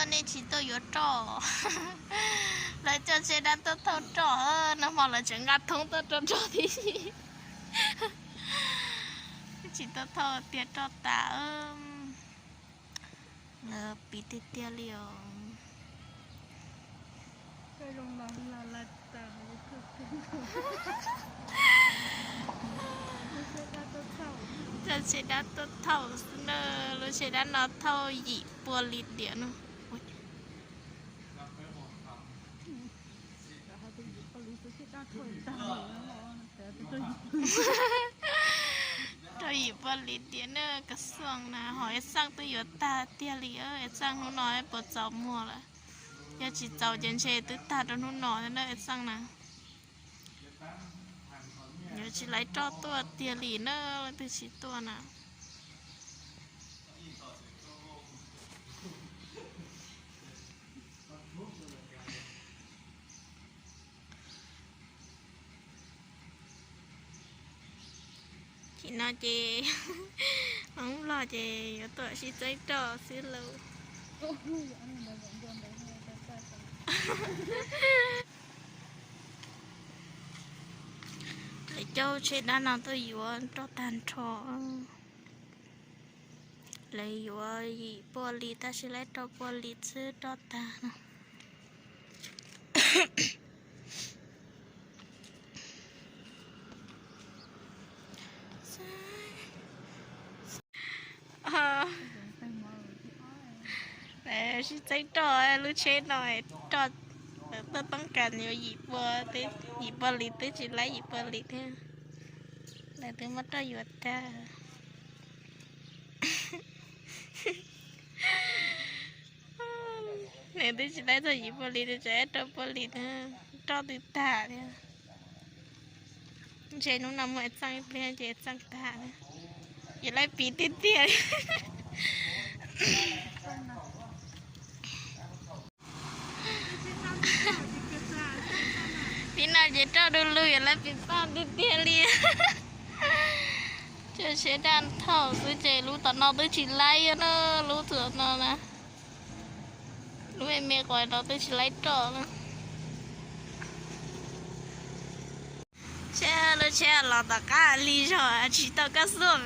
Nej tsis tuaj yuav roj. Lawv coj tsheb dab tuaj thauj roj, nag hmo lawv tseem nqa thoob tuaj rau roj tib si. Tsis tuaj thauj tiag, roj tas. Lawv piv tiag tiag li os. Coj tsheb dab tuaj thauj xwb na, lub tsheb dab no thauj yim pua li diam no. Thauj yim pua li diam na, kas xuam na, ho es xaj twb yuav tag tiag li, es xaj hnub no puas txaus muag lawm. Yog tsis txaus ces ntshe twb tag rau hnub no na es xaj na. Yuav tsis laiv roj tuaj tiag li na, leej twg tsis tuaj na. Tim no ces hoob log ces yuav tuaj sib txeeb roj xwb lauj. Lawv coj tsheb dab no tuaj yuav roj tag nrho. Lawv yuav yim pua li tab sis laiv rau pua li xwb roj tag no. Sib txeeb roj lub tsheb no, roj, lawv tuaj toob kas yuav yim pua, yim pua li twb tsis laiv yim pua li thiab. Lawv twb muab roj yuav tag. Nws twb tsis laiv txog yim pua li, nws tseem rau pua li, roj twb tag thiab. Ntshe hnub no muaj es txaj ib pliag ces txaj tag. Ces laiv piv tiag tiag. Hnub no ces roj du lug, yuav laiv piv txaj tiag tiag li. Coj tsheb dab thauj xwb ces lub tom no twb tsis laiv na, lub tom no na. Lub me me qhov no twb tsis laiv roj na. Tsheb, lub tsheb los tom qab li zog tsis tau kab xuam.